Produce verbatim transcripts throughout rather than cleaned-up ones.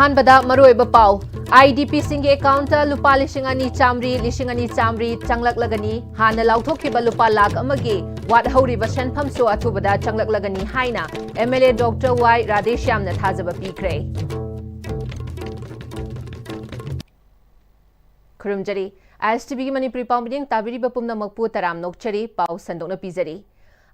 ꯑꯍꯥꯟꯕꯗ ꯃꯔꯨꯑꯣꯏꯕ ꯄꯥꯎ꯫ IDPꯁꯤꯡꯒꯤ ꯑꯦꯀꯥꯎꯟꯇ ꯂꯨꯄꯥ ꯂꯤꯁꯤꯡ ꯑꯅꯤ ꯆꯥꯃꯔꯤ, ꯂꯤꯁꯤꯡ ꯑꯅꯤ ꯆꯥꯃꯔꯤ ꯆꯪꯂꯛꯂꯒꯅꯤ꯫ ꯍꯥꯟꯅ ꯂꯥꯎꯊꯣꯛꯈꯤꯕ ꯂꯨꯄꯥ ꯂꯥꯈ ꯑꯃꯒꯤ ꯋꯥꯠꯍꯧꯔꯤꯕ ꯁꯦꯟꯐꯝꯁꯨ ꯑꯊꯨꯕꯗ ꯆꯪꯂꯛꯂꯒꯅꯤ ꯍꯥꯏꯅ MLA Doctor Y ꯔꯥꯙꯦꯁ꯭ꯌꯥꯝꯅ ꯊꯥꯖꯕ ꯄꯤꯈ꯭ꯔꯦ꯫ ꯈꯨꯔꯨꯝꯖꯔꯤ꯫ ISTVꯒꯤ ꯃꯅꯤꯄꯨꯔꯤ ꯄꯥꯎ ꯃꯤꯠꯌꯦꯡ ꯇꯥꯕꯤꯔꯤꯕ ꯄꯨꯝꯅꯃꯛꯄꯨ ꯇꯔꯥꯝꯅ ꯑꯣꯛꯆꯔꯤ꯫ ꯄꯥꯎ ꯁꯟꯗꯣꯛꯅ ꯄꯤꯖꯔꯤ꯫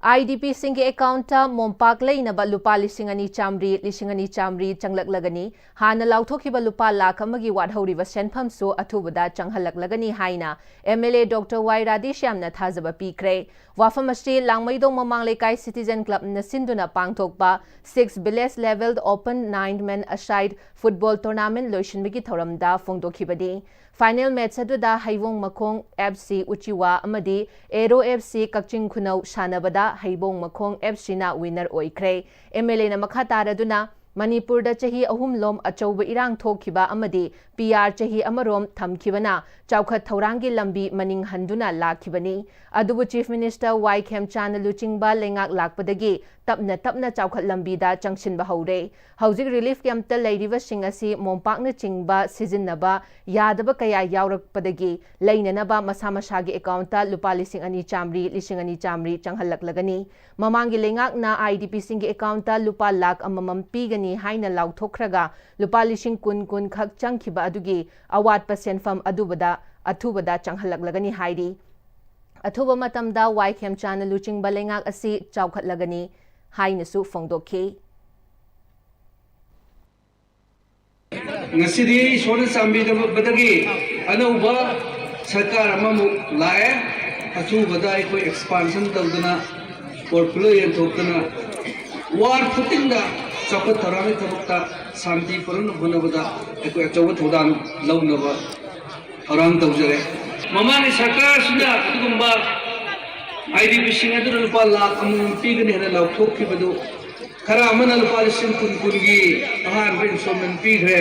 IDPꯁꯤꯡꯒꯤ ꯑꯦꯀꯥꯎꯟꯇ ꯃꯣꯝꯄꯥꯛ ꯂꯩꯅꯕ ꯂꯨꯄꯥ ꯂꯤꯁꯤꯡ ꯑꯅꯤ ꯆꯥꯃꯔꯤ, ꯂꯤꯁꯤꯡ ꯑꯅꯤ ꯆꯥꯃꯔꯤ ꯆꯪꯂꯛꯂꯒꯅꯤ꯫ ꯍꯥꯟꯅ ꯂꯥꯎꯊꯣꯛꯈꯤꯕ ꯂꯨꯄꯥ ꯂꯥꯈ ꯑꯃꯒꯤ ꯋꯥꯠꯍꯧꯔꯤꯕ ꯁꯦꯟꯐꯝꯁꯨ ꯑꯊꯨꯕꯗ ꯆꯪꯍꯜꯂꯛꯂꯒꯅꯤ ꯍꯥꯏꯅ MLA Doctor Y ꯔꯥꯙꯦꯁ꯭ꯌꯥꯝꯅ ꯊꯥꯖꯕ ꯄꯤꯈ꯭ꯔꯦ꯫ ꯋꯥꯐꯝ ꯑꯁꯤ ꯂꯥꯡꯃꯩꯗꯣꯡ ꯃꯃꯥꯡ ꯂꯩꯀꯥꯏ Citizen Clubꯅ ꯁꯤꯟꯗꯨꯅ ꯄꯥꯡꯊꯣꯛꯄ Six Village Level Open Nine Man Aside Football Tournament ꯂꯣꯏꯁꯤꯟꯕꯒꯤ ꯊꯧꯔꯝꯗ ꯐꯣꯡꯗꯣꯛꯈꯤꯕꯅꯤ꯫ Final match ꯑꯗꯨꯗ ꯍꯩꯕꯣꯡ ꯃꯈꯣꯡ FC ꯎꯆꯤꯋꯥ ꯑꯃꯗꯤ Aero FC ꯀꯛꯆꯤꯡ ꯈꯨꯅꯧ ꯁꯥꯟꯅꯕꯗ ꯍꯩꯕꯣꯡ ꯃꯈꯣꯡ FCꯅ winner ꯑꯣꯏꯈ꯭ꯔꯦ꯫ MLAꯅ ꯃꯈꯥ ꯇꯥꯔꯗꯨꯅ ꯃꯅꯤꯄꯨꯔꯗ ꯆꯍꯤ ꯑꯍꯨꯝꯂꯣꯝ ꯑꯆꯧꯕ ꯏꯔꯥꯡ ꯊꯣꯛꯈꯤꯕ ꯑꯃꯗꯤ PR ꯆꯍꯤ ꯑꯃꯔꯣꯝ ꯊꯝꯈꯤꯕꯅ ꯆꯥꯎꯈꯠ ꯊꯧꯔꯥꯡꯒꯤ ꯂꯝꯕꯤ ꯃꯅꯤꯡ ꯍꯟꯗꯨꯅ ꯂꯥꯛꯈꯤꯕꯅꯤ꯫ ꯑꯗꯨꯕꯨ Chief Minister Y ꯈꯦꯝꯆꯥꯟꯅ ꯂꯨꯆꯤꯡꯕ ꯂꯩꯉꯥꯛ ꯂꯥꯛꯄꯗꯒꯤ ꯇꯞꯅ ꯇꯞꯅ ꯆꯥꯎꯈꯠ ꯂꯝꯕꯤꯗ ꯆꯪꯁꯤꯟꯕ ꯍꯧꯔꯦ꯫ ꯍꯧꯖꯤꯛ relief campꯇ ꯂꯩꯔꯤꯕꯁꯤꯡ ꯑꯁꯤ ꯃꯣꯝꯄꯥꯛꯅꯆꯤꯡꯕ ꯁꯤꯖꯤꯟꯅꯕ ꯌꯥꯗꯕ ꯀꯌꯥ ꯌꯥꯎꯔꯛꯄꯗꯒꯤ ꯂꯩꯅꯅꯕ ꯃꯁꯥ ꯃꯁꯥꯒꯤ ꯑꯦꯀꯥꯎꯟꯇ ꯂꯨꯄꯥ ꯂꯤꯁꯤꯡ ꯑꯅꯤ ꯆꯥꯃꯔꯤ, ꯂꯤꯁꯤꯡ ꯑꯅꯤ ꯆꯥꯃꯔꯤ ꯆꯪꯍꯜꯂꯛꯂꯒꯅꯤ꯫ ꯃꯃꯥꯡꯒꯤ ꯂꯩꯉꯥꯛꯅ IDPꯁꯤꯡꯒꯤ ꯑꯦꯀꯥꯎꯟꯇ ꯂꯨꯄꯥ ꯂꯥꯈ ꯑꯃꯃꯝ ꯄꯤꯒꯅꯤ ꯍꯥꯏꯅ ꯂꯥꯎꯊꯣꯛꯈ꯭ꯔꯒ ꯂꯨꯄꯥ ꯂꯤꯁꯤꯡ ꯀꯨꯟ ꯀꯨꯟ ꯈꯛ ꯆꯪꯈꯤꯕ ꯑꯗꯨꯒꯤ ꯑꯋꯥꯠꯄ ꯁꯦꯟꯐꯝ ꯑꯗꯨꯕꯨꯗ ꯑꯊꯨꯕꯗ ꯆꯪꯍꯜꯂꯛꯂꯒꯅꯤ ꯍꯥꯏꯔꯤ꯫ ꯑꯊꯨꯕ ꯃꯇꯝꯗ Y ꯈꯦꯝꯆꯥꯟꯅ ꯂꯨꯆꯤꯡꯕ ꯂꯩꯉꯥꯛ ꯑꯁꯤ ꯆꯥꯎꯈꯠꯂꯒꯅꯤ ꯍꯥꯏꯅꯁꯨ ꯐꯣꯡꯗꯣꯛꯈꯤ꯫ ꯉꯁꯤꯗꯤ ꯏꯁꯣꯔꯅ ꯆꯥꯟꯕꯤꯗꯕꯗꯒꯤ ꯑꯅꯧꯕ ꯁꯔꯀꯥꯔ ꯑꯃꯃꯨꯛ ꯂꯥꯛꯑꯦ꯫ ꯑꯊꯨꯕꯗ ꯑꯩꯈꯣꯏ expansion ꯇꯧꯗꯅ, portfolio ꯌꯦꯟꯊꯣꯛꯇꯅ, ward ꯈꯨꯗꯤꯡꯗ ꯆꯥꯎꯈꯠ ꯊꯧꯔꯥꯡꯒꯤ ꯊꯕꯛꯇ ꯁꯥꯟꯇꯤ ꯄꯨꯔꯛꯅꯕ ꯍꯣꯠꯅꯕꯗ ꯑꯩꯈꯣꯏ ꯑꯆꯧꯕ ꯊꯧꯗꯥꯡ ꯂꯧꯅꯕ ꯊꯧꯔꯥꯡ ꯇꯧꯖꯔꯦ꯫ ꯃꯃꯥꯡꯒꯤ ꯁꯔꯀꯥꯔꯁꯤꯅ ꯑꯗꯨꯒꯨꯝꯕ IDPꯁꯤꯡ ꯑꯗꯨꯅ ꯂꯨꯄꯥ ꯂꯥꯈ ꯑꯃꯃꯝ ꯄꯤꯒꯅꯤ ꯍꯥꯏꯅ ꯂꯥꯎꯊꯣꯛꯈꯤꯕꯗꯨ, ꯈꯔ ꯑꯃꯅ ꯂꯨꯄꯥ ꯂꯤꯁꯤꯡ ꯀꯨꯟ ꯀꯨꯟꯒꯤ ꯑꯍꯥꯟꯕ installment ꯄꯤꯈ꯭ꯔꯦ꯫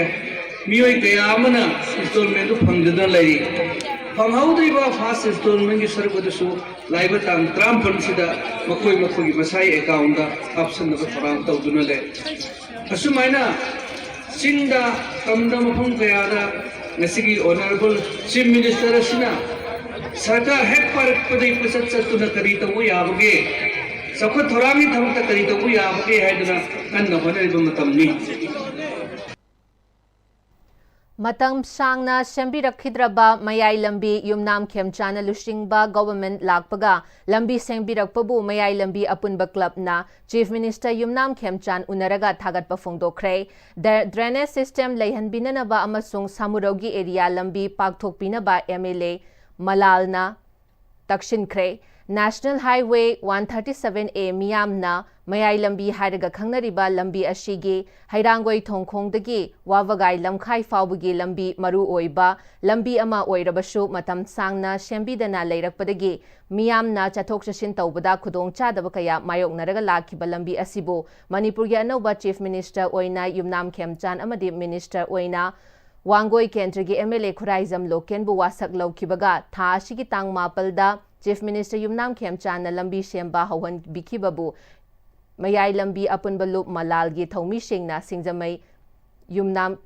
ꯃꯤꯑꯣꯏ ꯀꯌꯥ ꯑꯃꯅ installmentꯗꯨ ꯐꯪꯗꯗꯅ ꯂꯩꯔꯤ꯫ ꯐꯪꯍꯧꯗ꯭ꯔꯤꯕ first installmentꯀꯤ ꯁꯔꯨꯛ ꯑꯗꯨꯁꯨ ꯂꯥꯛꯏꯕ ꯇꯥꯡ ꯇꯔꯥꯃꯥꯄꯜꯁꯤꯗ ꯃꯈꯣꯏ ꯃꯈꯣꯏꯒꯤ ꯃꯁꯥꯒꯤ accountꯗ ꯍꯥꯞꯆꯤꯟꯅꯕ ꯊꯧꯔꯥꯡ ꯇꯧꯗꯨꯅ ꯂꯩ꯫ ꯑꯁꯨꯃꯥꯏꯅ ꯆꯤꯡꯗ ꯇꯝꯗ ꯃꯐꯝ ꯀꯌꯥꯗ ꯉꯁꯤꯒꯤ ꯑꯣꯅꯔꯦꯕꯜ ꯆꯤꯐ ꯃꯤꯅꯤꯁꯇꯔ ꯑꯁꯤꯅ ꯁꯔꯀꯥꯔ ꯍꯦꯛ ꯄꯥꯏꯔꯛꯄꯗꯒꯤ ꯀꯣꯏꯆꯠ ꯆꯠꯇꯨꯅ ꯀꯔꯤ ꯇꯧꯕ ꯌꯥꯕꯒꯦ, ꯆꯥꯎꯈꯠ ꯊꯧꯔꯥꯡꯒꯤ ꯊꯕꯛꯇ ꯀꯔꯤ ꯇꯧꯕ ꯌꯥꯕꯒꯦ ꯍꯥꯏꯗꯨꯅ ꯀꯟꯅ ꯍꯣꯠꯅꯔꯤꯕ ꯃꯇꯝꯅꯤ꯫ ꯃꯇꯝ ꯁꯥꯡꯅ ꯁꯦꯝꯕꯤꯔꯛꯈꯤꯗ꯭ꯔꯕ ꯃꯌꯥꯏ ꯂꯝꯕꯤ ꯌꯨꯝꯅꯥꯝ ꯈꯦꯝꯆꯥꯟꯅ ꯂꯨꯆꯤꯡꯕ ꯒꯣꯚꯔꯟꯃꯦꯟꯠ ꯂꯥꯛꯄꯒ ꯂꯝꯕꯤ ꯁꯦꯝꯕꯤꯔꯛꯄꯕꯨ ꯃꯌꯥꯏ ꯂꯝꯕꯤ ꯑꯄꯨꯟꯕ ꯀ꯭ꯂꯕꯅ ꯆꯤꯐ ꯃꯤꯅꯤꯁꯇꯔ ꯌꯨꯝꯅꯥꯝ ꯈꯦꯝꯆꯥꯟ ꯎꯅꯔꯒ ꯊꯥꯒꯠꯄ ꯐꯣꯡꯗꯣꯛꯈ꯭ꯔꯦ꯫ ꯗ꯭ꯔꯦꯅꯦꯖ ꯁꯤꯁꯇꯦꯝ ꯂꯩꯍꯟꯕꯤꯅꯅꯕ ꯑꯃꯁꯨꯡ ꯁꯥꯃꯨꯔꯧꯒꯤ ꯑꯦꯔꯤꯌꯥ ꯂꯝꯕꯤ ꯄꯥꯛꯊꯣꯛꯄꯤꯅꯕ ꯑꯦꯝ ꯑꯦꯜ ꯑꯦ ꯃꯂꯥꯜꯅ ꯇꯛꯁꯤꯟꯈ꯭ꯔꯦ꯫ National Highway one thirty seven A ꯃꯤꯌꯥꯝꯅ ꯃꯌꯥꯏ ꯂꯝꯕꯤ ꯍꯥꯏꯔꯒ ꯈꯪꯅꯔꯤꯕ ꯂꯝꯕꯤ ꯑꯁꯤꯒꯤ ꯍꯩꯔꯥꯡꯒꯣꯏ ꯊꯣꯡꯈꯣꯡꯗꯒꯤ ꯋꯥꯕꯒꯥꯏ ꯂꯝꯈꯥꯏ ꯐꯥꯎꯕꯒꯤ ꯂꯝꯕꯤ ꯃꯔꯨ ꯑꯣꯏꯕ ꯂꯝꯕꯤ ꯑꯃ ꯑꯣꯏꯔꯕꯁꯨ, ꯃꯇꯝ ꯁꯥꯡꯅ ꯁꯦꯝꯕꯤꯗꯅ ꯂꯩꯔꯛꯄꯗꯒꯤ ꯃꯤꯌꯥꯝꯅ ꯆꯠꯊꯣꯛ ꯆꯠꯁꯤꯟ ꯇꯧꯕꯗ ꯈꯨꯗꯣꯡꯆꯥꯗꯕ ꯀꯌꯥ ꯃꯥꯌꯣꯛꯅꯔꯒ ꯂꯥꯛꯈꯤꯕ ꯂꯝꯕꯤ ꯑꯁꯤꯕꯨ ꯃꯅꯤꯄꯨꯔꯒꯤ ꯑꯅꯧꯕ ꯆꯤꯐ ꯃꯤꯅꯤꯁꯇꯔ ꯑꯣꯏꯅ ꯌꯨꯝꯅꯥꯝ ꯈꯦꯝꯆꯥꯟ ꯑꯃꯗꯤ ꯃꯤꯅꯤꯁꯇꯔ ꯑꯣꯏꯅ ꯋꯥꯡꯒꯣꯏ ꯀꯦꯟꯗ꯭ꯔꯒꯤ ꯑꯦꯝ ꯑꯦꯜ ꯑꯦ ꯈꯨꯔꯥꯏꯖꯝ ꯂꯣꯀꯦꯟꯕꯨ ꯋꯥꯁꯛ ꯂꯧꯈꯤꯕꯒ ꯊꯥ ꯑꯁꯤꯒꯤ ꯇꯥꯡ ꯃꯥꯄꯜꯗ ꯆꯤꯐ ꯃꯤꯅꯤꯁꯇꯔ ꯌꯨꯝꯅꯥꯝ ꯈꯦꯝꯆꯥꯟꯅ ꯂꯝꯕꯤ ꯁꯦꯝꯕ ꯍꯧꯍꯟꯕꯤꯈꯤꯕꯕꯨ ꯃꯌꯥꯏ ꯂꯝꯕꯤ ꯑꯄꯨꯟꯕ ꯂꯨꯞ ꯃꯂꯥꯜꯒꯤ ꯊꯧꯃꯤꯁꯤꯡꯅ ꯁꯤꯡꯖꯃꯩ ꯌꯨꯝꯅꯥꯝ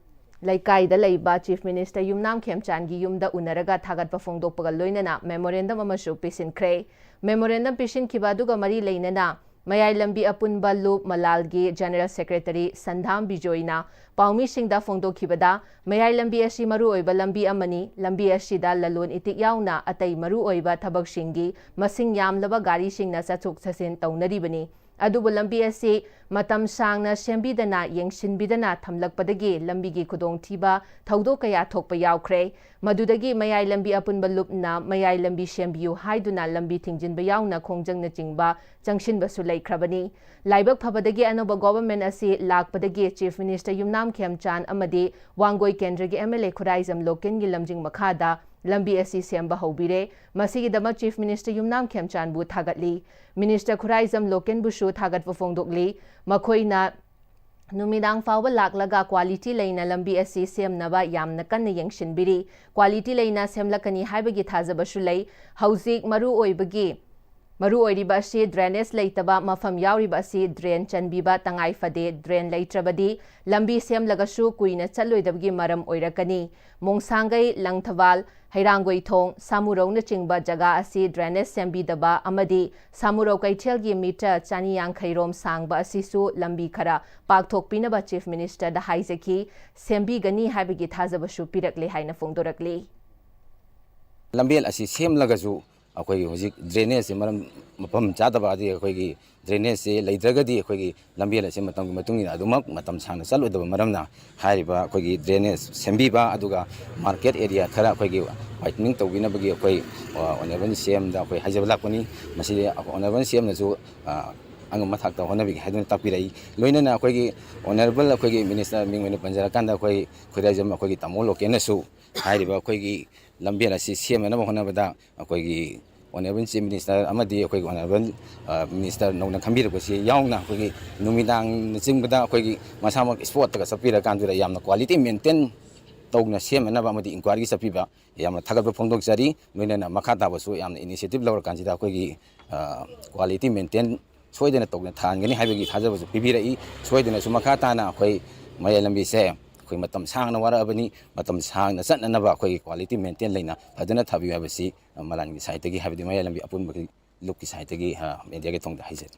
ꯂꯩꯀꯥꯏꯗ ꯂꯩꯕ ꯆꯤꯐ ꯃꯤꯅꯤꯁꯇꯔ ꯌꯨꯝꯅꯥꯝ ꯈꯦꯝꯆꯥꯟꯒꯤ ꯌꯨꯝꯗ ꯎꯅꯔꯒ ꯊꯥꯒꯠꯄ ꯐꯣꯡꯗꯣꯛꯄꯒ ꯂꯣꯏꯅꯅ ꯃꯦꯃꯣꯔꯦꯟꯗꯝ ꯑꯃꯁꯨ ꯄꯤꯁꯤꯟꯈ꯭ꯔꯦ꯫ ꯃꯦꯃꯣꯔꯦꯟꯗꯝ ꯄꯤꯁꯤꯟꯈꯤꯕ ꯑꯗꯨꯒ ꯃꯔꯤ ꯂꯩꯅꯅ ꯃꯌꯥꯏ ꯂꯝꯕꯤ ꯑꯄꯨꯟꯕ ꯂꯨꯞ ꯃꯂꯥꯜꯒꯤ ꯖꯦꯅꯔꯦꯜ ꯁꯦꯀ꯭ꯔꯦꯇꯔꯤ ꯁꯟꯙꯥꯝ ꯕꯤꯖꯣꯏꯅ ꯄꯥꯎꯃꯤꯁꯤꯡꯗ ꯐꯣꯡꯗꯣꯛꯈꯤꯕꯗ, ꯃꯌꯥꯏ ꯂꯝꯕꯤ ꯑꯁꯤ ꯃꯔꯨꯑꯣꯏꯕ ꯂꯝꯕꯤ ꯑꯃꯅꯤ꯫ ꯂꯝꯕꯤ ꯑꯁꯤꯗ ꯂꯂꯣꯟ ꯏꯇꯤꯛ ꯌꯥꯎꯅ ꯑꯇꯩ ꯃꯔꯨꯑꯣꯏꯕ ꯊꯕꯛꯁꯤꯡꯒꯤ ꯃꯁꯤꯡ ꯌꯥꯝꯂꯕ ꯒꯥꯔꯤꯁꯤꯡꯅ ꯆꯠꯊꯣꯛ ꯆꯠꯁꯤꯟ ꯇꯧꯅꯔꯤꯕꯅꯤ꯫ ꯑꯗꯨꯕꯨ ꯂꯝꯕꯤ ꯑꯁꯤ ꯃꯇꯝ ꯁꯥꯡꯅ ꯁꯦꯝꯕꯤꯗꯅ, ꯌꯦꯡꯁꯤꯟꯕꯤꯗꯅ ꯊꯝꯂꯛꯄꯗꯒꯤ ꯂꯝꯕꯤꯒꯤ ꯈꯨꯗꯣꯡꯊꯤꯕ ꯊꯧꯗꯣꯛ ꯀꯌꯥ ꯊꯣꯛꯄ ꯌꯥꯎꯈ꯭ꯔꯦ꯫ ꯃꯗꯨꯗꯒꯤ ꯃꯌꯥꯏ ꯂꯝꯕꯤ ꯑꯄꯨꯟꯕ ꯂꯨꯞꯅ ꯃꯌꯥꯏ ꯂꯝꯕꯤ ꯁꯦꯝꯕꯤꯌꯨ ꯍꯥꯏꯗꯨꯅ ꯂꯝꯕꯤ ꯊꯤꯡꯖꯤꯟꯕ ꯌꯥꯎꯅ ꯈꯣꯡꯖꯪꯅꯆꯤꯡꯕ ꯆꯪꯁꯤꯟꯕꯁꯨ ꯂꯩꯈ꯭ꯔꯕꯅꯤ꯫ ꯂꯥꯏꯕꯛ ꯐꯕꯗꯒꯤ ꯑꯅꯧꯕ ꯒꯣꯚꯔꯟꯃꯦꯟꯠ ꯑꯁꯤ ꯂꯥꯛꯄꯗꯒꯤ ꯆꯤꯐ ꯃꯤꯅꯤꯁꯇꯔ ꯌꯨꯝꯅꯥꯝ ꯈꯦꯝꯆꯥꯟ ꯑꯃꯗꯤ ꯋꯥꯡꯒꯣꯏ ꯀꯦꯟꯗ꯭ꯔꯒꯤ ꯑꯦꯝ ꯑꯦꯜ ꯑꯦ ꯈꯨꯔꯥꯏꯖꯝ ꯂꯣꯀꯦꯟꯒꯤ ꯂꯝꯖꯤꯡ ꯃꯈꯥꯗ ꯂꯝꯕꯤ ꯑꯁꯤ ꯁꯦꯝꯕ ꯍꯧꯕꯤꯔꯦ꯫ ꯃꯁꯤꯒꯤꯗꯃꯛ ꯆꯤꯐ ꯃꯤꯅꯤꯁꯇꯔ ꯌꯨꯝꯅꯥꯝ ꯈꯦꯝꯆꯥꯟꯕꯨ ꯊꯥꯒꯠꯂꯤ꯫ ꯃꯤꯅꯤꯁꯇꯔ ꯈꯨꯔꯥꯏꯖꯝ ꯂꯣꯀꯦꯟꯕꯨꯁꯨ ꯊꯥꯒꯠꯄ ꯐꯣꯡꯗꯣꯛꯂꯤ꯫ ꯃꯈꯣꯏꯅ ꯅꯨꯃꯤꯗꯥꯡ ꯐꯥꯎꯕ ꯂꯥꯛꯂꯒ ꯀ꯭ꯋꯥꯂꯤꯇꯤ ꯂꯩꯅ ꯂꯝꯕꯤ ꯑꯁꯤ ꯁꯦꯝꯅꯕ ꯌꯥꯝꯅ ꯀꯟꯅ ꯌꯦꯡꯁꯤꯟꯕꯤꯔꯤ꯫ ꯀ꯭ꯋꯥꯂꯤꯇꯤ ꯂꯩꯅ ꯁꯦꯝꯂꯛꯀꯅꯤ ꯍꯥꯏꯕꯒꯤ ꯊꯥꯖꯕꯁꯨ ꯂꯩ꯫ ꯍꯧꯖꯤꯛ ꯃꯔꯨ ꯑꯣꯏꯕꯒꯤ ꯃꯔꯨ ꯑꯣꯏꯔꯤꯕ ꯑꯁꯤ drainage ꯂꯩꯇꯕ ꯃꯐꯝ ꯌꯥꯎꯔꯤꯕ ꯑꯁꯤ drain ꯆꯟꯕꯤꯕ ꯇꯉꯥꯏ ꯐꯗꯦ꯫ Drain ꯂꯩꯇ꯭ꯔꯕꯗꯤ ꯂꯝꯕꯤ ꯁꯦꯝꯂꯒꯁꯨ ꯀꯨꯏꯅ ꯆꯠꯂꯣꯏꯗꯕꯒꯤ ꯃꯔꯝ ꯑꯣꯏꯔꯛꯀꯅꯤ꯫ ꯃꯣꯡꯁꯥꯡꯒꯩ, ꯂꯪꯊꯕꯥꯜ, ꯍꯩꯔꯥꯡꯒꯣꯏꯊꯣꯡ, ꯁꯥꯃꯨꯔꯧꯅꯆꯤꯡꯕ ꯖꯒꯥ ꯑꯁꯤ drainage ꯁꯦꯝꯕꯤꯗꯕ ꯑꯃꯗꯤ ꯁꯥꯃꯨꯔꯧ ꯀꯩꯊꯦꯜꯒꯤ meter ꯆꯅꯤ ꯌꯥꯡꯈꯩ ꯔꯣꯝ ꯁꯥꯡꯕ ꯑꯁꯤꯁꯨ ꯂꯝꯕꯤ ꯈꯔ ꯄꯥꯛꯊꯣꯛꯄꯤꯅꯕ Chief Minister ꯗ ꯍꯥꯏꯖꯈꯤ꯫ ꯁꯦꯝꯕꯤꯒꯅꯤ ꯍꯥꯏꯕꯒꯤ ꯊꯥꯖꯕꯁꯨ ꯄꯤꯔꯛꯂꯦ ꯍꯥꯏꯅ ꯐꯣꯡꯗꯣꯔꯛꯂꯤ꯫ ꯂꯝꯕꯦꯜ ꯑꯁꯤ ꯁꯦꯝꯂꯒꯁꯨ ꯑꯩꯈꯣꯏꯒꯤ ꯍꯧꯖꯤꯛ drainage ꯁꯤ ꯃꯔꯝ ꯃꯐꯝ ꯆꯥꯗꯕ, ꯑꯗꯒꯤ ꯑꯩꯈꯣꯏꯒꯤ drainage ꯁꯤ ꯂꯩꯇ꯭ꯔꯒꯗꯤ ꯑꯩꯈꯣꯏꯒꯤ ꯂꯝꯕꯦꯜ ꯑꯁꯤ ꯃꯇꯝꯒꯤ ꯃꯇꯨꯡ ꯏꯟꯅ ꯑꯗꯨꯃꯛ ꯃꯇꯝ ꯁꯥꯡꯅ ꯆꯠꯂꯣꯏꯗꯕ ꯃꯔꯝꯅ ꯍꯥꯏꯔꯤꯕ ꯑꯩꯈꯣꯏꯒꯤ drainage ꯁꯦꯝꯕꯤꯕ, ꯑꯗꯨꯒ market area ꯈꯔ ꯑꯩꯈꯣꯏꯒꯤ widening ꯇꯧꯕꯤꯅꯕꯒꯤ ꯑꯩꯈꯣꯏ, ꯑ, Honourable C M ꯗ ꯑꯩꯈꯣꯏ ꯍꯥꯏꯖꯕ ꯂꯥꯛꯄꯅꯤ꯫ ꯃꯁꯤ Honourable C M ꯅꯁꯨ, ꯑ, ꯑꯉꯝꯕ ꯊꯥꯛꯇ ꯍꯣꯠꯅꯕꯤꯒꯦ ꯍꯥꯏꯗꯨꯅ ꯇꯥꯛꯄꯤꯔꯛꯏ꯫ ꯂꯣꯏꯅꯅ ꯑꯩꯈꯣꯏꯒꯤ Honourable ꯑꯩꯈꯣꯏꯒꯤ Minister ꯃꯤꯡ ꯑꯣꯏꯅ ꯄꯟꯖꯔꯀꯥꯟꯗ ꯑꯩꯈꯣꯏ ꯈꯨꯔꯥꯏꯖꯝ ꯑꯩꯈꯣꯏꯒꯤ ꯇꯥꯃꯣ ꯂꯣꯀꯦꯜꯅꯁꯨ ꯍꯥꯏꯔꯤꯕ ꯑꯩꯈꯣꯏꯒꯤ ꯂꯝꯕꯦꯜ ꯑꯁꯤ ꯁꯦꯝꯅꯅꯕ ꯍꯣꯠꯅꯕꯗ ꯑꯩꯈꯣꯏꯒꯤ Honourable Chief Minister ꯑꯃꯗꯤ ꯑꯩꯈꯣꯏꯒꯤ Honourable, ꯑ, Minister ꯅꯧꯅ ꯈꯟꯕꯤꯔꯛꯄꯁꯤ ꯌꯥꯎꯅ ꯑꯩꯈꯣꯏꯒꯤ ꯅꯨꯃꯤꯗꯥꯡꯅꯆꯤꯡꯕꯗ ꯑꯩꯈꯣꯏꯒꯤ ꯃꯁꯥꯃꯛ spot ꯇꯒ ꯆꯠꯄꯤꯔꯀꯥꯟꯗꯨꯗ ꯌꯥꯝꯅ quality maintain ꯇꯧꯅ ꯁꯦꯝꯅꯅꯕ ꯑꯃꯗꯤ inquiry ꯒꯤ ꯆꯠꯄꯤꯕ ꯌꯥꯝꯅ ꯊꯥꯒꯠꯄ ꯐꯣꯡꯗꯣꯛꯆꯔꯤ꯫ ꯂꯣꯏꯅꯅ ꯃꯈꯥ ꯇꯥꯕꯁꯨ ꯌꯥꯝꯅ initiative ꯂꯧꯔꯀꯥꯟꯁꯤꯗ ꯑꯩꯈꯣꯏꯒꯤ, ꯑ, quality maintain ꯁꯣꯏꯗꯅ ꯇꯧꯅ ꯊꯥꯍꯟꯒꯅꯤ ꯍꯥꯏꯕꯒꯤ ꯊꯥꯖꯕꯁꯨ ꯄꯤꯕꯤꯔꯛꯏ꯫ ꯁꯣꯏꯗꯅꯁꯨ ꯃꯈꯥ ꯇꯥꯅ ꯑꯩꯈꯣꯏ ꯃꯌꯥꯏ ꯂꯝꯕꯤꯁꯦ ꯑꯩꯈꯣꯏ ꯃꯇꯝ ꯁꯥꯡꯅ ꯋꯥꯔꯛꯑꯕꯅꯤ, ꯃꯇꯝ ꯁꯥꯡꯅ ꯆꯠꯅꯅꯕ ꯑꯩꯈꯣꯏꯒꯤ quality maintain ꯂꯩꯅ ꯐꯖꯅ ꯊꯥꯕꯤꯌꯨ ꯍꯥꯏꯕꯁꯤ ꯃꯂꯥꯟꯒꯤ side ꯇꯒꯤ, ꯍꯥꯏꯕꯗꯤ ꯃꯌꯥꯏ ꯂꯝꯕꯤ ꯑꯄꯨꯟꯕꯒꯤ ꯂꯨꯞꯀꯤ side ꯇꯒꯤ, ꯑ, media ꯒꯤ ꯊꯣꯡꯗ ꯍꯥꯏꯖꯔꯤ꯫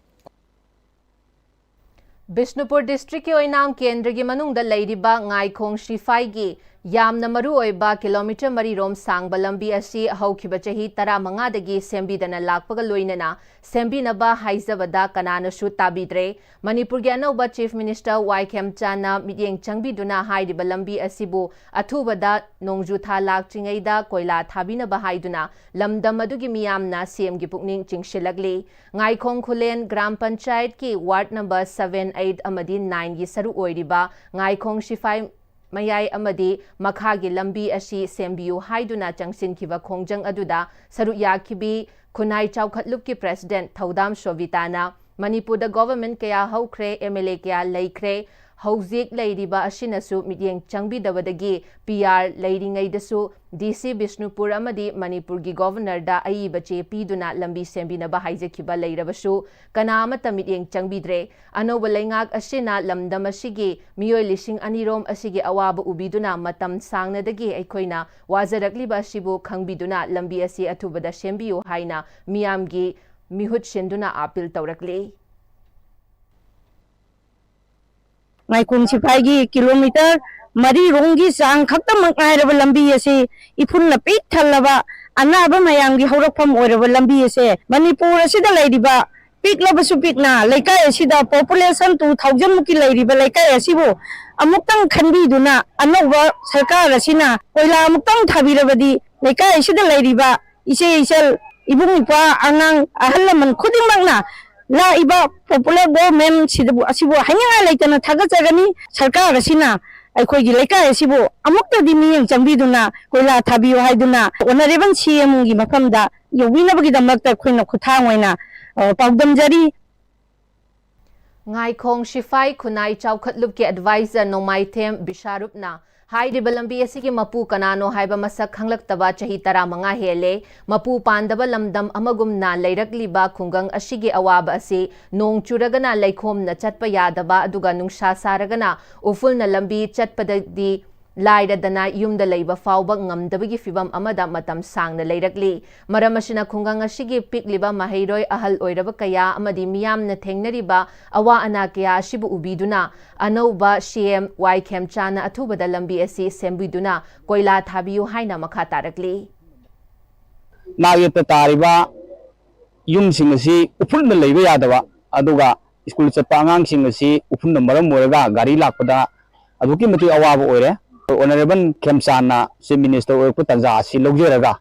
ꯕꯤꯁꯅꯨꯄꯨꯔ district ꯀꯤ ꯑꯣꯏꯅꯥꯝ ꯀꯦꯟꯗ꯭ꯔꯒꯤ ꯃꯅꯨꯡꯗ ꯂꯩꯔꯤꯕ ꯉꯥꯏꯈꯣꯡ ꯁꯤꯐꯥꯏꯒꯤ ꯌꯥꯝꯅ ꯃꯔꯨ ꯑꯣꯏꯕ kilometre ꯃꯔꯤ ꯔꯣꯝ ꯁꯥꯡꯕ ꯂꯝꯕꯤ ꯑꯁꯤ ꯍꯧꯈꯤꯕ ꯆꯍꯤ ꯇꯔꯥꯃꯉꯥꯗꯒꯤ ꯁꯦꯝꯕꯤꯗꯅ ꯂꯥꯛꯄꯒ ꯂꯣꯏꯅꯅ ꯁꯦꯝꯕꯤꯅꯕ ꯍꯥꯏꯖꯕꯗ ꯀꯅꯥꯅꯁꯨ ꯇꯥꯕꯤꯗ꯭ꯔꯦ꯫ ꯃꯅꯤꯄꯨꯔꯒꯤ ꯑꯅꯧꯕ Chief Minister ꯋꯥꯏ ꯈꯦꯝꯆꯥꯟꯅ ꯃꯤꯠꯌꯦꯡ ꯆꯪꯕꯤꯗꯨꯅ ꯍꯥꯏꯔꯤꯕ ꯂꯝꯕꯤ ꯑꯁꯤꯕꯨ ꯑꯊꯨꯕꯗ ꯅꯣꯡꯖꯨ ꯊꯥ ꯂꯥꯛꯇ꯭ꯔꯤꯉꯩꯗ ꯀꯣꯏꯂꯥ ꯊꯥꯕꯤꯅꯕ ꯍꯥꯏꯗꯨꯅ ꯂꯝꯗꯝ ꯑꯗꯨꯒꯤ ꯃꯤꯌꯥꯝꯅ C M ꯒꯤ ꯄꯨꯛꯅꯤꯡ ꯆꯤꯡꯁꯤꯜꯂꯛꯂꯤ꯫ ꯉꯥꯏꯈꯣꯡ ꯈꯨꯂꯦꯟ ꯒ꯭ꯔꯥꯝ ꯄꯟꯆꯥꯌꯠꯀꯤ ward number seven, eight ꯑꯃꯗꯤ nine ꯒꯤ ꯁꯔꯨꯛ ꯑꯣꯏꯔꯤꯕ ꯉꯥꯏꯈꯣꯡ ꯁꯤꯐꯥꯏ ꯃꯌꯥꯏ ꯑꯃꯗꯤ ꯃꯈꯥꯒꯤ ꯂꯝꯕꯤ ꯑꯁꯤ ꯁꯦꯝꯕꯤꯌꯨ ꯍꯥꯏꯗꯨꯅ ꯆꯪꯁꯤꯟꯈꯤꯕ ꯈꯣꯡꯖꯪ ꯑꯗꯨꯗ ꯁꯔꯨꯛ ꯌꯥꯈꯤꯕꯤ ꯈꯨꯟꯅꯥꯏ ꯆꯥꯎꯈꯠꯂꯨꯞꯀꯤ president ꯊꯧꯗꯥꯝ ꯁꯣꯚꯤꯇꯥꯅ ꯃꯅꯤꯄꯨꯔꯗ government ꯀꯌꯥ ꯍꯧꯈ꯭ꯔꯦ, M L A ꯀꯌꯥ ꯂꯩꯈ꯭ꯔꯦ, ꯍꯧꯖꯤꯛ ꯂꯩꯔꯤꯕ ꯑꯁꯤꯅꯁꯨ ꯃꯤꯠꯌꯦꯡ ꯆꯪꯕꯤꯗꯕꯗꯒꯤ ꯄꯤ ꯑꯥꯔ ꯂꯩꯔꯤꯉꯩꯗꯁꯨ ꯗꯤ ꯁꯤ ꯕꯤꯁꯅꯨꯄꯨꯔ ꯑꯃꯗꯤ ꯃꯅꯤꯄꯨꯔꯒꯤ ꯒꯣꯚꯔꯅꯔꯗ ꯑꯏꯕ ꯆꯦ ꯄꯤꯗꯨꯅ ꯂꯝꯕꯤ ꯁꯦꯝꯕꯤꯅꯕ ꯍꯥꯏꯖꯈꯤꯕ ꯂꯩꯔꯕꯁꯨ ꯀꯅꯥ ꯑꯃꯠꯇ ꯃꯤꯠꯌꯦꯡ ꯆꯪꯕꯤꯗ꯭ꯔꯦ꯫ ꯑꯅꯧꯕ ꯂꯩꯉꯥꯛ ꯑꯁꯤꯅ ꯂꯝꯗꯝ ꯑꯁꯤꯒꯤ ꯃꯤꯑꯣꯏ ꯂꯤꯁꯤꯡ ꯑꯅꯤ ꯔꯣꯝ ꯑꯁꯤꯒꯤ ꯑꯋꯥꯕ ꯎꯕꯤꯗꯨꯅ ꯃꯇꯝ ꯁꯥꯡꯅꯗꯒꯤ ꯑꯩꯈꯣꯏꯅ ꯋꯥꯖꯔꯛꯂꯤꯕ ꯑꯁꯤꯕꯨ ꯈꯪꯕꯤꯗꯨꯅ ꯂꯝꯕꯤ ꯑꯁꯤ ꯑꯊꯨꯕꯗ ꯁꯦꯝꯕꯤꯌꯨ ꯍꯥꯏꯅ ꯃꯤꯌꯥꯝꯒꯤ ꯃꯤꯍꯨꯠ ꯁꯤꯟꯗꯨꯅ ꯑꯥꯄꯤꯜ ꯇꯧꯔꯛꯂꯤ꯫ ꯉꯥꯏꯈꯣꯡ ꯁꯤꯐꯥꯏꯒꯤ ꯀꯤꯂꯣꯃꯤꯇꯔ ꯃꯔꯤꯔꯣꯝꯒꯤ ꯆꯥꯡ ꯈꯛꯇꯃꯛ ꯉꯥꯏꯔꯕ ꯂꯝꯕꯤ ꯑꯁꯤ ꯏꯐꯨꯟꯅ ꯄꯤꯛ ꯊꯜꯂꯕ ꯑꯅꯥꯕ ꯃꯌꯥꯝꯒꯤ ꯍꯧꯔꯛꯐꯝ ꯑꯣꯏꯔꯕ ꯂꯝꯕꯤ ꯑꯁꯦ ꯃꯅꯤꯄꯨꯔ ꯑꯁꯤꯗ ꯂꯩꯔꯤꯕ ꯄꯤꯛꯂꯕꯁꯨ ꯄꯤꯛꯅ ꯂꯩꯀꯥꯏ ꯑꯁꯤꯗ population two thousand ꯃꯨꯛꯀꯤ ꯂꯩꯔꯤꯕ ꯂꯩꯀꯥꯏ ꯑꯁꯤꯕꯨ ꯑꯃꯨꯛꯇꯪ ꯈꯟꯕꯤꯗꯨꯅ ꯑꯅꯧꯕ ꯁꯔꯀꯥꯔ ꯑꯁꯤꯅ ꯀꯣꯏꯂꯥ ꯑꯃꯨꯛꯇꯪ ꯊꯥꯕꯤꯔꯕꯗꯤ ꯂꯩꯀꯥꯏ ꯑꯁꯤꯗ ꯂꯩꯔꯤꯕ ꯏꯆꯦ ꯏꯆꯜ, ꯏꯕꯨꯡ ꯏꯄ꯭ꯋꯥ, ꯑꯉꯥꯡ, ꯑꯍꯜ ꯂꯃꯟ ꯈꯨꯗꯤꯡꯃꯛꯅ ꯂꯥꯛꯏꯕ popular government ꯁꯤꯗꯕꯨ, ꯑꯁꯤꯕꯨ ꯍꯥꯏꯅꯤꯡꯉꯥꯏ ꯂꯩꯇꯅ ꯊꯥꯒꯠꯆꯒꯅꯤ꯫ ꯁꯔꯀꯥꯔ ꯑꯁꯤꯅ ꯑꯩꯈꯣꯏꯒꯤ ꯂꯩꯀꯥꯏ ꯑꯁꯤꯕꯨ ꯑꯃꯨꯛꯇꯗꯤ ꯃꯤꯠꯌꯦꯡ ꯆꯪꯕꯤꯗꯨꯅ ꯀꯣꯏꯂꯥ ꯊꯥꯕꯤꯌꯨ ꯍꯥꯏꯗꯨꯅ honourable C M ꯒꯤ ꯃꯐꯝꯗ ꯌꯧꯕꯤꯅꯕꯒꯤꯗꯃꯛꯇ ꯑꯩꯈꯣꯏꯅ ꯈꯨꯠꯊꯥꯡ ꯑꯣꯏꯅ, ꯑ, ꯄꯥꯎꯗꯝꯖꯔꯤ꯫ ꯉꯥꯏꯈꯣꯡ ꯁꯤꯐꯥꯏ ꯈꯨꯟꯅꯥꯏ ꯆꯥꯎꯈꯠꯂꯨꯞꯀꯤ advisor ꯅꯣꯡꯃꯥꯏꯊꯦꯝ ꯕꯤꯁꯥꯔꯨꯞꯅ ꯍꯥꯏꯔꯤꯕ ꯂꯝꯕꯤ ꯑꯁꯤꯒꯤ ꯃꯄꯨ ꯀꯅꯥꯅꯣ ꯍꯥꯏꯕ ꯃꯁꯛ ꯈꯪꯂꯛꯇꯕ ꯆꯍꯤ ꯇꯔꯥꯃꯉꯥ ꯍꯦꯜꯂꯦ꯫ ꯃꯄꯨ ꯄꯥꯟꯗꯕ ꯂꯝꯗꯝ ꯑꯃꯒꯨꯝꯅ ꯂꯩꯔꯛꯂꯤꯕ ꯈꯨꯡꯒꯪ ꯑꯁꯤꯒꯤ ꯑꯋꯥꯕ ꯑꯁꯤ ꯅꯣꯡ ꯆꯨꯔꯒꯅ ꯂꯩꯈꯣꯝꯅ ꯆꯠꯄ ꯌꯥꯗꯕ, ꯑꯗꯨꯒ ꯅꯨꯡꯁꯥ ꯁꯥꯔꯒꯅ ꯎꯐꯨꯜꯅ ꯂꯝꯕꯤ ꯆꯠꯄꯗꯗꯤ ꯂꯥꯏꯔꯗꯅ ꯌꯨꯝꯗ ꯂꯩꯕ ꯐꯥꯎꯕ ꯉꯝꯗꯕꯒꯤ ꯐꯤꯚꯝ ꯑꯃꯗ ꯃꯇꯝ ꯁꯥꯡꯅ ꯂꯩꯔꯛꯂꯤ꯫ ꯃꯔꯝ ꯑꯁꯤꯅ ꯈꯨꯡꯒꯪ ꯑꯁꯤꯒꯤ ꯄꯤꯛꯂꯤꯕ ꯃꯍꯩꯔꯣꯏ, ꯑꯍꯜ ꯑꯣꯏꯔꯕ ꯀꯌꯥ ꯑꯃꯗꯤ ꯃꯤꯌꯥꯝꯅ ꯊꯦꯡꯅꯔꯤꯕ ꯑꯋꯥ ꯑꯅꯥ ꯀꯌꯥ ꯑꯁꯤꯕꯨ ꯎꯕꯤꯗꯨꯅ ꯑꯅꯧꯕ C M Y ꯈꯦꯝꯆꯥꯅ ꯑꯊꯨꯕꯗ ꯂꯝꯕꯤ ꯑꯁꯤ ꯁꯦꯝꯕꯤꯗꯨꯅ ꯀꯣꯏꯂꯥ ꯊꯥꯕꯤꯌꯨ ꯍꯥꯏꯅ ꯃꯈꯥ ꯇꯥꯔꯛꯂꯤ꯫ ꯅꯥꯛ ꯌꯦꯠꯇ ꯇꯥꯔꯤꯕ ꯌꯨꯝꯁꯤꯡ ꯑꯁꯤ ꯎꯐꯨꯜꯅ ꯂꯩꯕ ꯌꯥꯗꯕ, ꯑꯗꯨꯒ ꯁ꯭ꯀꯨꯜ ꯆꯠꯄ ꯑꯉꯥꯡꯁꯤꯡ ꯑꯁꯤ ꯎꯐꯨꯜꯅ ꯃꯔꯝ ꯑꯣꯏꯔꯒ ꯒꯥꯔꯤ ꯂꯥꯛꯄꯗ ꯑꯗꯨꯛꯀꯤ ꯃꯇꯤꯛ ꯑꯋꯥꯕ ꯑꯣꯏꯔꯦ꯫ Honourable ꯈꯦꯝꯆꯥꯟꯅ Chief Minister ꯑꯣꯏꯔꯛꯄ ꯇꯥꯟꯖꯥ ꯑꯁꯤ ꯂꯧꯖꯔꯒ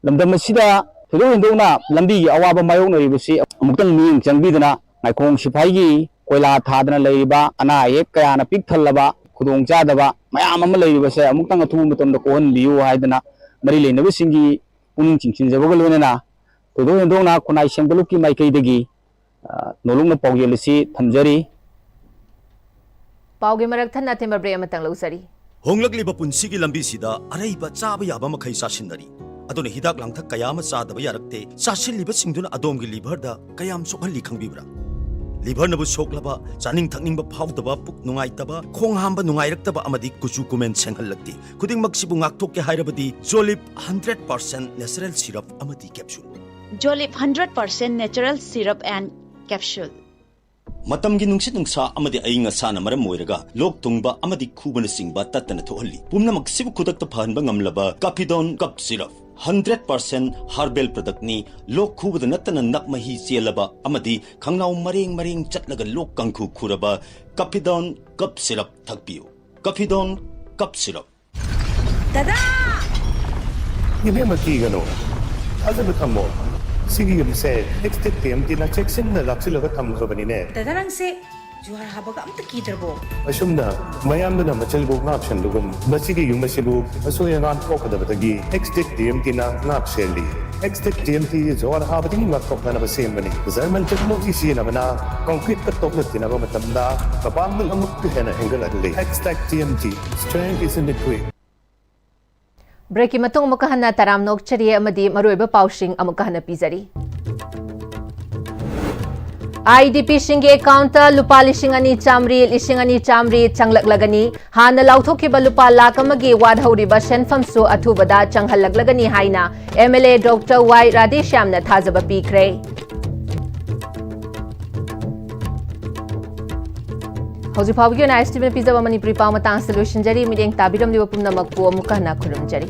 ꯂꯝꯗꯝ ꯑꯁꯤꯗ ꯊꯣꯏꯗꯣꯛ ꯍꯦꯟꯗꯣꯛꯅ ꯂꯝꯕꯤꯒꯤ ꯑꯋꯥꯕ ꯃꯥꯌꯣꯛꯅꯔꯤꯕꯁꯤ ꯑꯃꯨꯛꯇꯪ ꯃꯤꯠꯌꯦꯡ ꯆꯪꯕꯤꯗꯨꯅ ꯉꯥꯏꯈꯣꯡ ꯁꯤꯐꯥꯏꯒꯤ ꯀꯣꯏꯂꯥ ꯊꯥꯗꯅ ꯂꯩꯔꯤꯕ, ꯑꯅꯥ ꯑꯌꯦꯛ ꯀꯌꯥꯅ ꯄꯤꯛ ꯊꯜꯂꯕ, ꯈꯨꯗꯣꯡꯆꯥꯗꯕ ꯃꯌꯥꯝ ꯑꯃ ꯂꯩꯔꯤꯕꯁꯦ ꯑꯃꯨꯛꯇꯪ ꯑꯊꯨꯕ ꯃꯇꯝꯗ ꯀꯣꯛꯍꯟꯕꯤꯌꯨ ꯍꯥꯏꯗꯅ ꯃꯔꯤ ꯂꯩꯅꯕꯁꯤꯡꯒꯤ ꯄꯨꯛꯅꯤꯡ ꯆꯤꯡꯁꯤꯟꯖꯕꯒ ꯂꯣꯏꯅꯅ ꯊꯣꯏꯗꯣꯛ ꯍꯦꯟꯗꯣꯛꯅ ꯈꯨꯟꯅꯥꯏ ꯁꯦꯝꯒꯠꯂꯨꯞꯀꯤ ꯃꯥꯏꯀꯩꯗꯒꯤ, ꯑ, ꯅꯣꯂꯨꯛꯅ ꯄꯥꯎꯖꯦꯜ ꯑꯁꯤ ꯊꯝꯖꯔꯤ꯫ ꯄꯥꯎꯒꯤ ꯃꯔꯛ ꯊꯠꯅ ꯑꯊꯦꯟꯕ break ꯑꯃꯇꯪ ꯂꯧꯖꯔꯤ꯫ ꯍꯣꯡꯂꯛꯂꯤꯕ ꯄꯨꯟꯁꯤꯒꯤ ꯂꯝꯕꯤꯁꯤꯗ ꯑꯔꯩꯕ ꯆꯥꯕ ꯌꯥꯕ ꯃꯈꯩ ꯆꯥꯁꯤꯟꯅꯔꯤ꯫ ꯑꯗꯨꯅ ꯍꯤꯗꯥꯛ ꯂꯥꯡꯊꯛ ꯀꯌꯥ ꯑꯃ ꯆꯥꯗꯕ ꯌꯥꯔꯛꯇꯦ꯫ ꯆꯥꯁꯤꯜꯂꯤꯕꯁꯤꯡꯗꯨꯅ ꯑꯗꯣꯝꯒꯤ liverꯗ ꯀꯌꯥꯝ ꯁꯣꯛꯍꯜꯂꯤ ꯈꯪꯕꯤꯕ꯭ꯔꯥ? Liverꯅꯕꯨ ꯁꯣꯛꯂꯕ, ꯆꯥꯅꯤꯡ ꯊꯛꯅꯤꯡꯕ ꯐꯥꯎꯗꯕ, ꯄꯨꯛ ꯅꯨꯡꯉꯥꯏꯇꯕ, ꯈꯣꯡ ꯍꯥꯝꯕ ꯅꯨꯡꯉꯥꯏꯔꯛꯇꯕ ꯑꯃꯗꯤ ꯀꯨꯆꯨ ꯀꯨꯃꯦꯟ ꯁꯦꯡꯍꯜꯂꯛꯇꯦ꯫ ꯈꯨꯗꯤꯡꯃꯛꯁꯤꯕꯨ ꯉꯥꯛꯊꯣꯛꯀꯦ ꯍꯥꯏꯔꯕꯗꯤ Jolib hundred percent natural syrup ꯑꯃꯗꯤ capsule꯫ Jolib hundred percent natural syrup and capsule꯫ ꯃꯇꯝꯒꯤ ꯅꯨꯡꯁꯤꯠ ꯅꯨꯡꯁꯥ ꯑꯃꯗꯤ ꯑꯏꯪ ꯑꯁꯥꯅ ꯃꯔꯝ ꯑꯣꯏꯔꯒ ꯂꯣꯛ ꯊꯨꯡꯕ ꯑꯃꯗꯤ ꯈꯨꯕꯅꯆꯤꯡꯕ ꯇꯠꯇꯅ ꯊꯣꯛꯍꯜꯂꯤ꯫ ꯄꯨꯝꯅꯃꯛꯁꯤꯕꯨ ꯈꯨꯗꯛꯇ ꯐꯍꯟꯕ ꯉꯝꯂꯕ Cappidone Cough Syrup, hundred percent herbal productꯅꯤ꯫ ꯂꯣꯛ ꯈꯨꯕꯗ ꯅꯠꯇꯅ ꯅꯞ ꯃꯍꯤ ꯆꯦꯜꯂꯕ ꯑꯃꯗꯤ ꯈꯪꯅꯥꯎ ꯃꯔꯦꯡ ꯃꯔꯦꯡ ꯆꯠꯂꯒ ꯂꯣꯛ ꯀꯥꯡꯈꯨ ꯈꯨꯔꯕ Cappidone Cough Syrup ꯊꯛꯄꯤꯌꯨ꯫ Cappidone Cough Syrup꯫ ꯗꯗꯥ! ꯏꯕꯦꯝꯃ, ꯀꯤꯒꯅꯨ꯫ ꯊꯥꯖꯕ ꯊꯝꯃꯣ꯫ ꯁꯤꯒꯤ ꯌꯨꯝꯁꯦ Extech TMTꯅ ꯆꯦꯛꯁꯤꯟꯅ ꯂꯥꯛꯁꯤꯜꯂꯒ ꯊꯝꯈ꯭ꯔꯕꯅꯤꯅꯦ꯫ ꯗꯗꯥ, ꯅꯪꯁꯦ ꯖꯨꯍꯥꯔ ꯍꯥꯕꯒ ꯑꯝꯇ ꯀꯤꯗ꯭ꯔꯕꯣ? ꯑꯁꯨꯝꯅ ꯃꯌꯥꯝꯗꯨꯅ ꯃꯆꯜꯕꯨ ꯉꯥꯛ ꯁꯦꯟꯕꯒꯨꯝ, ꯃꯁꯤꯒꯤ ꯌꯨꯝ ꯑꯁꯤꯕꯨ ꯑꯁꯣꯏ ꯑꯉꯥꯝ ꯊꯣꯛꯀꯗꯕꯗꯒꯤ Extech TMTꯅ ꯉꯥꯛ ꯁꯦꯜꯂꯤ꯫ Extech TMT ꯖꯨꯍꯥꯔ ꯍꯥꯕꯗꯒꯤ ꯉꯥꯛꯊꯣꯛꯅꯅꯕ ꯁꯦꯝꯕꯅꯤ꯫ German technology ꯁꯤꯖꯤꯟꯅꯕꯅ concreteꯀ ꯇꯣꯛꯅ ꯇꯤꯟꯅꯕ ꯃꯇꯝꯗ ꯃꯄꯥꯡꯒꯜ ꯑꯃꯨꯛꯀ ꯍꯦꯟꯅ ꯍꯦꯟꯒꯠꯍꯜꯂꯤ꯫ Extech TMT, strength is in the grit꯫ Breakꯀꯤ ꯃꯇꯨꯡ ꯑꯃꯨꯛꯀ ꯍꯟꯅ ꯇꯔꯥꯝꯅ ꯑꯣꯛꯆꯔꯤ ꯑꯃꯗꯤ ꯃꯔꯨꯑꯣꯏꯕ ꯄꯥꯎꯁꯤꯡ ꯑꯃꯨꯛꯀ ꯍꯟꯅ ꯄꯤꯖꯔꯤ꯫ IDPꯁꯤꯡꯒꯤ accountꯇ ꯂꯨꯄꯥ ꯂꯤꯁꯤꯡ ꯑꯅꯤ ꯆꯥꯃꯔꯤ, ꯂꯤꯁꯤꯡ ꯑꯅꯤ ꯆꯥꯃꯔꯤ ꯆꯪꯂꯛꯂꯒꯅꯤ꯫ ꯍꯥꯟꯅ ꯂꯥꯎꯊꯣꯛꯈꯤꯕ ꯂꯨꯄꯥ ꯂꯥꯈ ꯑꯃꯒꯤ ꯋꯥꯠꯍꯧꯔꯤꯕ ꯁꯦꯟꯐꯝꯁꯨ ꯑꯊꯨꯕꯗ ꯆꯪꯍꯜꯂꯛꯂꯒꯅꯤ ꯍꯥꯏꯅ MLA Doctor Y ꯔꯥꯙꯦꯁ꯭ꯌꯥꯝꯅ ꯊꯥꯖꯕ ꯄꯤꯈ꯭ꯔꯦ꯫ ꯍꯧꯖꯤꯛ ꯐꯥꯎꯕꯒꯤ ꯑꯣꯏꯅ ISTVꯅ ꯄꯤꯖꯕ ꯃꯅꯤꯄꯨꯔꯤ ꯄꯥꯎ ꯃꯇꯥꯡ ꯑꯁꯤꯗ ꯂꯣꯏꯁꯤꯟꯖꯔꯤ꯫ ꯃꯤꯠꯌꯦꯡ ꯇꯥꯕꯤꯔꯝꯂꯤꯕ ꯄꯨꯝꯅꯃꯛꯄꯨ ꯑꯃꯨꯛꯀ ꯍꯟꯅ ꯈꯨꯔꯨꯝꯖꯔꯤ꯫